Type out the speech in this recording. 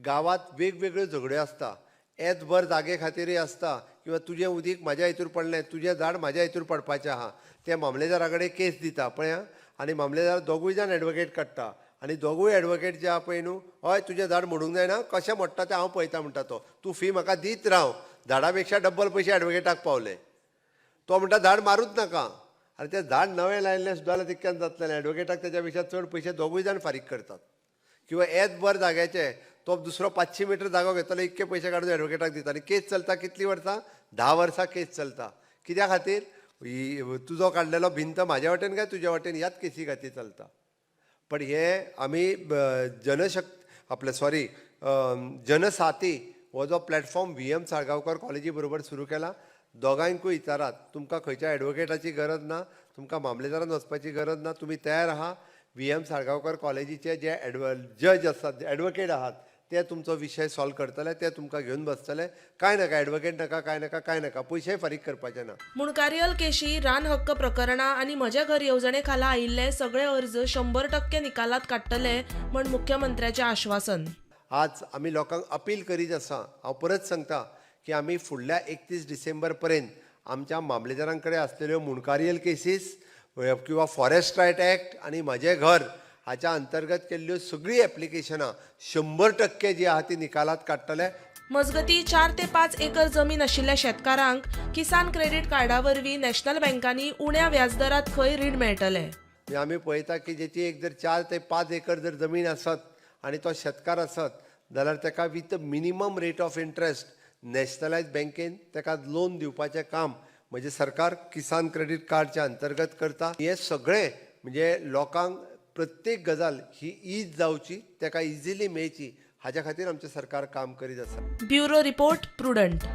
गांवांत वेगवेगळ्यो झगड्यो आसता, एतभर जागे खातीरय आसता किंवा तुजें उदीक म्हाज्या हितूर पडलें, तुजें झाड म्हाज्या हितूर पडपाचें आहा, ते मामलेदारा कडेन केस दिता पळय आं. आनी मामलेदार दोगूय जाण एडवोकेट काडटा आनी दोगूय एडवोकेट जे आहा पळय न्हू, हय तुजें झाड मोडूंक जायना, कशें मोडटा तें हांव पळयता म्हणटा तो, तूं फी म्हाका दीत राव. झाडा पेक्षा डब्बल पयशे एडवोकेटाक पावले. तो म्हणटा झाड मारूच नाका. आनी तें झाड नवें लायिल्लें सुद्दां जाल्यार तितक्यान जातलें, एडवोकेटाक तेच्या पेक्षा चड पयशे दोगूय जाण फारीक करतात. किंवा एतभर जाग्याचे तो दुसरो 500 मिटर जागो घेतलो, इतके पयशे काडून एडवोकेटाक दिता. आनी केस चलता कितलीं वर्सां, 10 वर्सां केस चलता. कित्या खातीर? ही तुजो काडलेलो भिंत म्हाज्या वाटेन काय तुज्या वाटेन, ह्याच केसी खातीर चलता. पण हे आमी जनशक्त आपले सॉरी जनसाथी हो जो प्लॅटफॉर्म व्ही एम साळगांवकर कॉलेजी बरोबर सुरू केला, दोगांयकूय विचारात, तुमकां खंयच्या एडवोकेटाची गरज ना, तुमकां मामलेदारान वचपाची गरज ना, तुमी तयार आहा. व्ही एम साळगांवकर कॉलेजीचे जे जज आसात, एडवोकेट आहात, ते तुमचो विशय सॉल्व करतले, ते तुमकां घेवन बसतले. कांय नाका, एडवोकेट नाका, कांय नाका, कांय नाका, पयशेय फारीक करपाचे ना. मुणकारियल केशी, रान हक्क प्रकरणां आनी म्हजें घर येवजणे खाला आयिल्ले सगळे अर्ज 100% निकालात काडटले म्हण मुख्यमंत्र्याचें आश्वासन. आज आमी लोकांक अपील करीत आसा. हांव परत सांगता की आमी फुडल्या 31 डिसेंबर पर्यंत आमच्या मामलेदारां कडेन आसलेल्यो मुणकारियल केसीस किंवा फॉरेस्ट रायट एक्ट आनी म्हजें घर हाच्या अंतर्गत केल्ल्यो सगळीं एप्लिकेशनां 100% जी आहा ती निकालात काडटले. मजगती, 4 ते 5 एकर जमीन आशिल्ल्या शेतकारांक किसान क्रेडीट कार्डा वरवीं नॅशनल बँकांनी उण्या व्याजदरात खंय रीण मेळटले. म्हणजे आमी पळयता की जेची एक जर 4 ते 5 एकर जर जमीन आसत आनी तो शेतकार आसत जाल्यार ताका with minimum rate of interest nationalise बँकेन ताका लोन दिवपाचें काम म्हणजे सरकार किसान क्रेडीट कार्डच्या अंतर्गत करता. हें सगळें म्हणजे लोकांक प्रत्येक गजाल ही ईज जावची, ताका इजिली मेळची, हाज्या खातीर आमचें सरकार काम करीत आसा. Bureau report, prudent.